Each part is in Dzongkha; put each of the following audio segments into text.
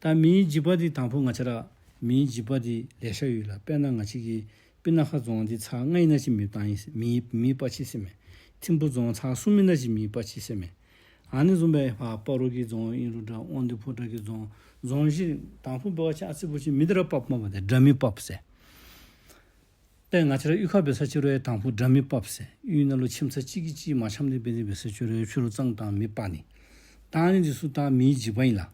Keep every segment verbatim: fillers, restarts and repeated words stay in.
ད་མེའི་འཇིགས་པ་འདི་དང་ཕུ་ང་བཅས་ར་མེའི་འཇིགས་པ་འདི་ལེ་ཤ་ཡོད་ལགས། དཔེར་ན་ང་བཅས་ཀྱི་སྤུ་ན་ཁ་རྫོང་འདི་ཚར་ལྔ་ཨིན་ན་ཅིག་མེ་བཏང་ཡི་ཟེར། མེ་མེ་སྤར་ཅི་ཟེར་མས། ཐིམ་ཕུ་རྫོང་ཚར་གསུམ་ཨིན་ན་ཅིག་མེ་སྤར་ཅི་ཟེར་མས། ཨ་ནི་བཟུམ་སྦེ་ཕར་སྤ་རོ་གི་རྫོང་ཨིན་རུང་འདྲ། དབང་འདུས་ཕོ་བྲང་གི་རྫོང་རྫོང་གཞི་དང་ཕུ་འབད་བ་ཅིན་ཨ་ཙི་བུ་ཅིག་མེ་འདི་ར་སྤརཝ་མས་པ། ཏེ་དགྲ་མེ་སྤརཝ་ཟེར། ཏེ་ང་བཅས་ར་གཡུས་ཁར་འབད་ས་ཅིག་རུང་དང་ཕུ་དགྲ་མེ་སྤརཝ་ཟེར། གཡུས་ནང་ལུ་ཁྱིམ་ཚང་གཅིག་གིས་གཅིག་མ་འཆམ་སྟེ་འབད་ནི་འབད་ས་ཅིག་རུང་ཕྱི་རུ་གཙང་དང་མེ་སྤར་ནི། ད་ཨ་ནི་འདི་ཚུ་ད་མེའི་འཇིགས་པ་ཨིན་ལགས།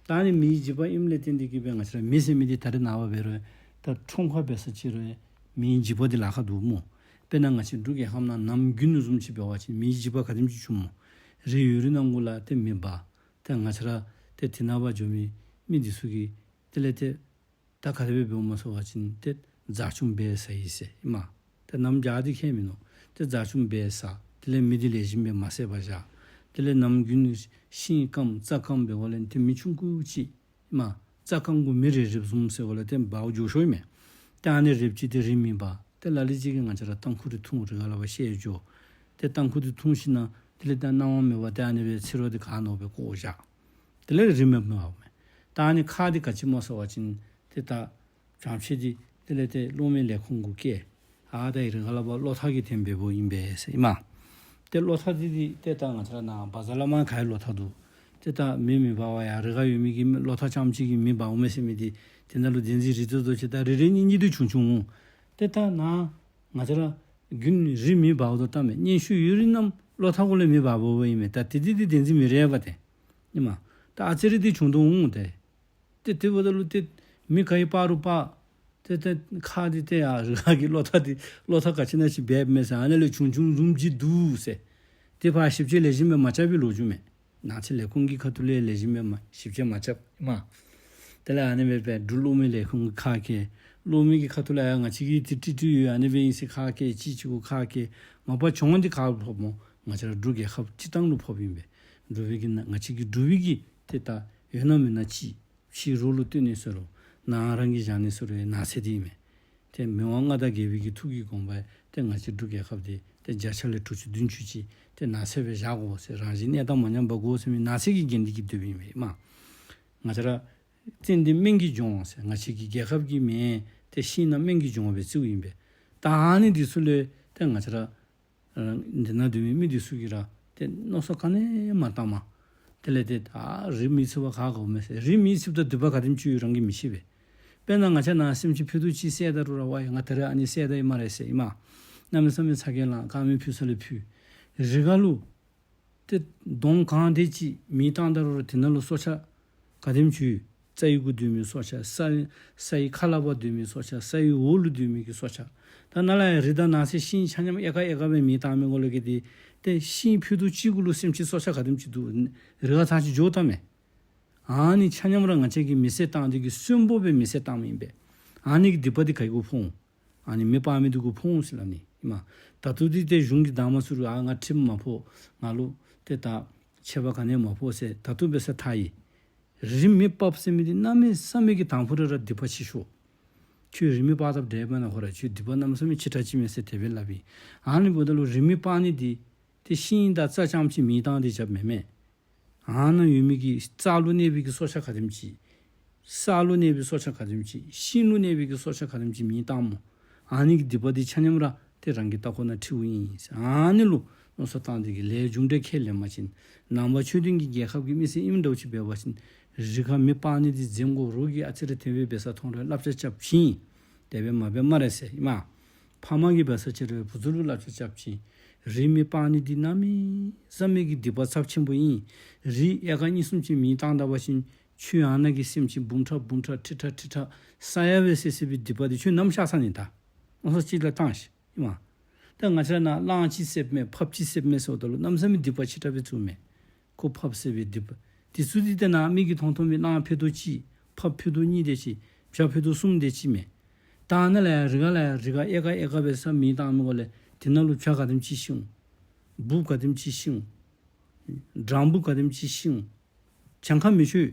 ད་ཨ་ནི་མེའི་འཇིགས་པ་ཨིནམ་ལས་བརྟེན་ཏེ་གིས་སྦེ་ང་བཅས་ར་མེ་ཟེར་མི་འདི་ད་རེས་ནངས་པ་འབད་རུང་ད་ཁྲོམ་ཁར་འབད་ས་ཅིག་རུང་མེའི་འཇིགས་པ་འདི་ལཱ་ཁག་འདུག་སྨོ། དཔེར་ན་ང་བཅས་འབྲུག་རྒྱལ་ཁབ་ནང་གནམ་དགུན་བཟུམ་ཅིག་འབད་བ་ཅིན་མེའི་འཇིགས་པ་ག་དེམ་ཅིག་བྱུངམ་སྨོ། རི་ཡོད་རི་ནང་གུ་ལུ་ཏེ་མེ་འབར། ཏེ་ང་བཅས་ར་ཏེ་དེ་ནང་འབད་འགྱོ་མི་མི་འདི་ཚུ་གིས་དེ་ལས་ཏེ་ད་ག་དེ་སྦེ་འབདཝ་སྨོ་ཟེར་བ་ཅིན་ཏེ་རྫ་ཆུང་སྦེ་ཟ་ཡི་ཟེར་ཨིན་མས། ཏེ་གནམ་བྱཱར་འདི་ཁྱད་མིན་ནུག། ཏེ་རྫ་ཆུང་སྦེ་ཟ། དེ་ལས་མེ་འདི་ལེགས་ཤོམ་སྦེ་མ་བསད་པར་བཞག། དེ་ལས་གནམ་དགུན་ཤིང་སྐམ་རྩྭ་སྐམ་འབདཝ་ལས་ཏེ་མེ་ཆུང་ཀུ་ཅིག་ཨིན་མས། རྩྭ་སྐམ་གུ་མེ་རེག་རེགཔ་བཟུམ་ཟེརཝ་ལས་ཏེ་འབར་འགྱོ་ཤོར་ཨིན་མས། ཏེ་ཨ་ནི་རེགཔ་ཅིག་ཏེ་རི་མེ་འབར། ཏེ་ལ་ལུ་ཅིག་གིས་ང་བཅས་ར་ཏམ་ཁུ་འདི་འཐུང་རི་ཁ་ལས་ཕར་བཤལ་འགྱོ། ཏེ་ཏམ་ཁུ་འདི་འཐུང་ཞིནམ་ལས་དེ་ལས་ད་སྣང་བ་མེད་པར་ཏེ་ཨ་ནི་སྦེ་ཚིག་རོ་འདི་ག་ནོར་སྦེ་བཀོ་བཞག། དེ་ལས་རི་མེ་འབརཝ་མས། ད་ཨ་ནི་ཁག་འདི་ག་ཅི་སྨོ་ཟེར་བ་ཅིན་ཏེ་ད་བྱང་ཕྱོགས་འདི་དེ་ལས་ཏེ་གློག་མེ་ལས་ཁུངས་གུ་བཀལ། ཨ་ད་རི་ཁ་ལས་ཕར་གློག་ཐག་གི་དོན་འབདཝ་ཨིན་པས་ཟེར་ཨིན་མས། ཏེ་གློག་ཐག་འདི་འདི་ཏེ་ད་ང་བཅས་ར་ནཱ་བ་ཛར་ལས་མར་ག་ཡི་གློག་ཐག་འདུག། ཏེ་ད་མེ་མེ་འབར་བར་ཡང་རི་ཁར་ཡོད་མི་གི་གློག་ཐག་རྐྱངམ་ཅིག་གིས་མེ་འབརཝ་མས་ཟེར་མི་འདི་དེ་ནང་ལུ་བདེན་འཛིན་རེ་ཏོག་ཏོ་ཅིག་ད་རེ་རེ་གཉིས་གཉིས་འདི་བྱུང་བྱུངམ་འོང་། ཏེ་ད་ནཱ་ང་བཅས་ར་དགུན་རི་མེ་འབརཝ་ད་ལྟ་མས། མཉེན་ཤུལ་ཡོད་རིགས་རྣམས་གློག་ཐག་གུ་ལས་མེ་འབརཝ་ཨིན་མས། ད་དེ་འདི་འདི་བདེན་འཛིན་མི་རེ་བ་ཏེ་ཨིན་མས། ད་ཨ་ཙི་རེ་འདི་བྱུང་དོ་འོང་ཏེ། ཏེ་དེ་འབདཝ་ད་ལུ་ཏེ་མེ་ག་ཡི་སྤར་རུང་སྤར། ཏེ་ཏེ་ཁག་འདི་ཏེ་ཡར་རི་ཁ་གི་གློག་ཐག་འདི་གློག་ཐག་ག་ཅི་ཨིན་ན་ཅིག་འབད་མས་ཟེར་ཨ་ནི་ལས་བྱུང་བྱུངམ་བཟུམ་ཅིག་འདུག་ཟེར། ཏེ་ཕར་ཞིབ་དཔྱད་ལེགས་ཤོམ་སྦེ་མ་རྐྱབ་པའི་ལོ་རྒྱུས་མས། ནགས་ཚལ་ལས་ཁུངས་ཀྱི་ཁ་ཐུག་ལས་ལེགས་ཤོམ་སྦེ་མ་ཞིབ་དཔྱད་མ་རྐྱབ་ཨིན་མས། དེ་ལས་ཨ་ནི་སྦེ་འབད་འབྲུག་གློག་མེ་ལས་ཁུངས་ཀྱིས་ཁ་སྐད། གློག་མེ་གི་ཁ་ཐུག་ལས་ཡང་ང་བཅས་ཀྱི་ཏེ་ཏི་ཏི་ཡོད་ཨ་ནི་སྦེ་ཨིན་ཟེར་ཁ་སྐད། ཅིག་ཅིག་གུ་ཁ་སྐད། མ་པ་གྱོང་འདི་ག་ལུ་ཕོགཔ་སྨོ། ང་བཅས་ར་འབྲུག་རྒྱལ་ཁབ་སྤྱིར་བཏང་ལུ་ཕོགཔ་ཨིན་པས། འབྲུག་པའི་གི་ནང་ང་བཅས་ཀྱི་འབྲུག་པའི་གི་ཏེ་ད་ཡོད་ན་མེད་ན་ཅིག་ཕྱི་རོལ་ལུ་སྟོན་ནི་ཟེར་རུང་ནང་རང་གིས་བཞག་ནི་ཟེར་རུང་ནགས་ཚལ་འདི་ཨིན་མས། ཏེ་མི་དབང་མངའ་བདག་རྒྱལ་པོའི་གི་ཐུགས་ཀྱི་དགོངས་པ་ཏེ་ང་བཅས་འབྲུག་རྒྱལ་ཁབ་འདི་ཏེ་བརྒྱ་ཆ་ལས་དྲུག་ཅུ་བདུན་ཅུ་ཅིག་ཏེ་ནགས་ཚལ་སྦེ་བཞག་དགོ་ཟེར། རང་བཞིན་གནས་སྟངས་མ་ཉམས་པར་དགོ་ཟེར་མི་ནགས་ཚལ་གྱི་འགན་འདི་གིས་བསྡུ་བའི་ཨིན་མས། ང་བཅས་ར་ཙན་དན་སྨན་གྱི་ལྗོངས་ཟེར་ང་བཅས་ཀྱི་རྒྱལ་ཁབ་ཀྱི་མིང་ཏེ་ཤིང་ནགས་སྨན་གྱི་ལྗོངས་སྦེ་བརྩིཝ་ཨིན་པས། ད་ཨ་ནི་འདི་ཚུ་ལས་ཏེ་ང་བཅས་ར་འདི་ནང་སྡོད་མི་མི་འདི་ཚུ་གིས་ར་ཏེ་མནོ་བསམ་ག་ནི་ཡང་མ་བཏངམ། དེ་ལས་ཏེ་ཨ་རི་མེ་ཚིག་པ་ག་དགོ་མས་ཟེར། རི་མེ་ཚིགཔ་ད་སྡིག་པ་ག་དེམ་ཅིག་ཡོད་རང་གིས་མི་ཤེས་པས། དཔེར་ན་ང་བཅས་ནཱ་སེམས་ཅན་ཕུད་རྡོག་གཅིག་བསད་ད་རུང་ར་ཝའི་ང་ད་རེས་ཨ་ནི་བསད་ད་ཡི་སྨ་རེ་ཟེར་ཨིན་མས། གནམ་མེད་ས་མེད་ཚ་གྱང་ལང་། དཀར་མེ་ཕུལ་ས་ལས་ཕུལ། རི་ཁ་ལུ་ཏེ་གདོང་གང་དེ་ཅིག་མེ་བཏང་ད་རུང་ར་དེ་ནང་ལུ་སྲོག་ཆགས་ག་དེམ་ཅིག་ཡོད། རྩྭ་ཡི་གུ་སྡོད་མི་སྲོག་ཆགས། ས་ས་ཡི་ཁ་ལས་ཕར་སྡོད་མི་སྲོག་ཆགས། ས་ཡི་འོག་ལུ་སྡོད་མི་གི་སྲོག་ཆགས། ད་ནཱ་ལས་ཡར་རི་དང་ནགས་ཚལ་ཤིང་ཆ་མཉམ་ཨེ་ཀར་ཨེ་ཀར་སྦེ་མེ་བཏང་མི་གུ་ལུ་གི་འདི་ཏེ་ཤིང་ཕུད་རྡོག་གཅིག་གུ་ལུ་སེམས་ཅན་སྲོག་ཆགས་ག་དེམ་ཅིག་འདུག། རི་ཁ་ཚར་ཅིག་འགྱོ་ད་མས། ཨ་ནི་ཆ་མཉམ་ར་ང་བཅས་ཀྱིས་མེ་བསད་བཏང་སྟེ་གིས་གསོན་པོ་སྦེ་མེ་བསད་བཏངམ་ཨིན་པས། ཨ་ནི་གི་སྡིག་པ་འདི་ག་གི་གུ་ཕོག་འོང་། ཨ་ནི་མེ་སྤར་མི་འདི་གུ་ཕོག་འོང་ཟེར་སླབ་ནི་ཨིན་མས། ད་ལྟོ་འདི་ཏེ་གཞུང་གིས་བདའ་མ་ཚུགས་རུང་ཨ་ང་ཁྲིམས་མ་ཕོག། ང་ལུ་ཏེ་ད་ཆད་པ་ག་ནི་ཡང་མ་ཕོག་ཟེར་ད་ལྟོ་འབད་ས་ཐར་ཡི། རི་མེ་སྤརཝ་ཟེར་མི་འདི་གནམ་མེད་ས་མེད་ཀྱི་དང་ཕུ་ར་ར་སྡིག་པ་ཆེ་ཤོས། ཁྱོད་རི་མེ་སྤར་དཔ་འདྲས་མེན་ན། ཁོ་ར་ཁྱོད་སྡིག་པ་གནམ་མེད་ས་མེད་ཆེ་དྲགས་ཅིག་མས་ཟེར་དེ་སྦེ་སླབ་ཨིན། ཨ་ནི་འབདཝ་ད་ལུ་རི་མེ་སྤར་ནི་འདི་ཏེ་ཤིང་དང་རྩྭ་རྐྱངམ་ཅིག་མེ་བཏང་སྟེ་རྐྱབ་མེན་མས། ཨ་ནཱ་ཡོད་མི་གི་རྩྭ་ལུ་གནས་པའི་གི་སྲོག་ཆགས་ག་དེམ་ཅིག། ས་ལུ་གནས་པའི་སྲོག་ཆགས་ག་དེམ་ཅིག། ཤིང་ལུ་གནས་པའི་གི་སྲོག་ཆགས་ག་དེམ་ཅིག་མེ་བཏངམ་སྨོ། ཨ་ནི་གི་སྡིག་པ་འདི་ཆ་མཉམ་ར་ཏེ་རང་གི་ལྟག་ཀོ་ནང་འཁྲིཝ་ཨིན་ཟེར། ཨ་ནི་ལུ་མནོ་བསམ་བཏང་སྟེ་གིས་ལས་རྒྱུ་འབྲས་ཁས་ལེན་པ་ཅིན་ནང་པ་ཆོས་ལྡན་གྱི་རྒྱལ་ཁབ་ཀྱི་མི་སེར་ཨིནམ་འདྲཝ་ཅིག་འབད་བ་ཅིན་རི་ཁ་མེ་སྤར་ནི་འདི་འཛེམ་དགོ། རོགས་ཀྱིས་ཨ་ཙི་རེ་དེ་སྦེ་འབད་ས་མཐོང་རུང་བསླབ་བྱ་རྐྱབ་ཅིན་དེ་སྦེ་མ་འབད་སྨ་རེ་ཟེར་ཨིན་མས། ཕ་མ་གིས་འབད་ས་ཅིག་རུང་བུ་ཚུ་ལུ་བསླབ་བྱ་རྐྱབ་ཅིན་རི་མེ་སྤར་ནི་འདི་གནམ་མེད་ས་མེད་ཀྱི་སྡིག་པ་ཚབས་ཆེན་པོ་ཨིན། རི་ཨེ་ཀར་གཉིས་གསུམ་ཅིག་མེ་བཏང་ད་པ་ཅིན་ཁྱོད་ཨ་ནཱ་གི་སེམས་ཅན་འབུམ་ཕྲག་འབུམ་ཕྲག་ཁྲི་ཕྲག་ཁྲི་ཕྲག་ས་ཡ་སྦེ་བསད་བསད་པའི་སྡིག་པ་འདི་ཁྱོད་ནམ་བཤགས་ཚར་ནི། ད་མནོ་བསམ་ཅིག་ར་བཏང་ཤིག་ཨིན་མས། ད་ང་བཅས་ནཱ་གླང་ཅིག་བསདཔ་མས་ཕགཔ་ཅིག་བསདཔ་མས་ཟེརཝ་ད་ལུ་གནམ་མེད་ས་མེད་སྡིག་པ་ཆེ་དྲགས་སྦེ་བརྩིཝ་མས། ཁོ་ཕགཔ་བསད་པའི་སྡིག་པ། དེ་ཚུ་འདི་ཏེ་ནཱ་མིག་གིས་མཐོང་མཐོང་མི་གླང་ཕུད་རྡོག་གཅིག། ཕགཔ་ཕུད་རྡོག་གཉིས་དེ་ཅིག། བྱ་ཕུད་རྡོག་གསུམ་དེ་ཅིག་མས། ད་ནཱ་ལས་ཡར་རི་ཁ་ལས་ཡར་རི་ཁ་ཨེ་ཀར་ཨེ་ཀར་སྦེ་ས་མེ་བཏང་མི་གུ་ལས་དེ་ནང་ལུ་བྱ་ག་དེམ་ཅིག་ཤི་འོང་། འབུཔ་ག་དེམ་ཅིག་ཤི་འོང་། སྦྲང་བུ་ག་དེམ་ཅིག་ཤི་འོང་། གྱངས་ཁ་མི་ཆོད།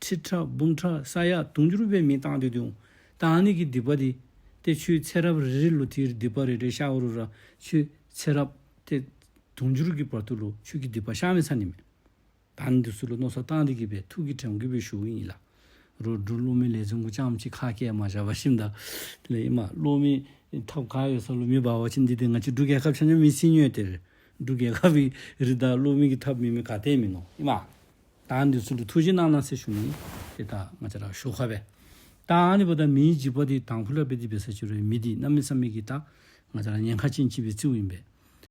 ཁྲི་ཕྲག་འབུམ་ཕྲག་ས་ཡ་དུང་ཕྱུར་སྦེ་མེ་བཏང་སྟེ་སྡོད་འོང་། ད་ཨ་ནི་གི་སྡིག་པ་འདི་ཏེ་ཁྱོད་ཚེ་རབས་རེ་རེ་ལུ་དེའི་སྡིག་པ་རེ་རེ་བཤགས་རུང་ར་ཁྱོད་ཚེ་རབས་ཏེ་དུང་ཕྱུར་གྱི་བར་དུ་ལུ་ཁྱོད་ཀྱི་སྡིག་པ་བཤགས་མི་ཚར་ནི་མས། ད་ཨ་ནི་འདི་ཚུ་ལུ་མནོ་བསམ་བཏང་སྟེ་གིས་སྦེ་ཐུགས་ཀྱི་དྲན་སྐུལ་སྦེ་ཞུཝ་ཨིན་ལགས། རོགས་འབྲུག་གློག་མེ་ལས་འཛིན་གུ་རྐྱངམ་ཅིག་ཁ་སྐད་མ་བཞག་པ་ཞིནམ་ད་དེ་ལས་ཨིན་མས། གློག་མེ་ཐགཔ་ག་ཡོད་ས་ལུ་མེ་འབར་བ་ཅིན་འདི་ཏེ་ང་བཅས་འབྲུག་རྒྱལ་ཁབ་ཆ་མཉམ་མེ་སྲེག་ནི་ཡོད། ཏེ་རོགས་འབྲུག་རྒྱལ་ཁབ་ཀྱི་རི་དྭགས་གློག་མེ་གི་ཐགཔ་མེད་མི་ག་ཏེ་མིན་ནུག་ཨིན་མས། ད་འདི་ཚུ་ལུ་ཐུགས་རྗེ་གནང་གནང་ཟེར་ཞུ་ནི། ཏེ་ད་ང་བཅས་ར་ཞོར་ཁར་སྦེ་ད་ཨ་ནི་འབདཝ་ད་མེའི་འཇིགས་པ་འདི་དང་ཕུ་ལས་འབད་དེ་འབད་ས་ཅིག་རུང་མེ་འདི་གནམ་མེད་ས་མེད་ཀྱི་ད་ང་བཅས་ར་ཉེན་ཁ་ཅན་ཅིག་སྦེ་བརྩིཝ་ཨིན་པས།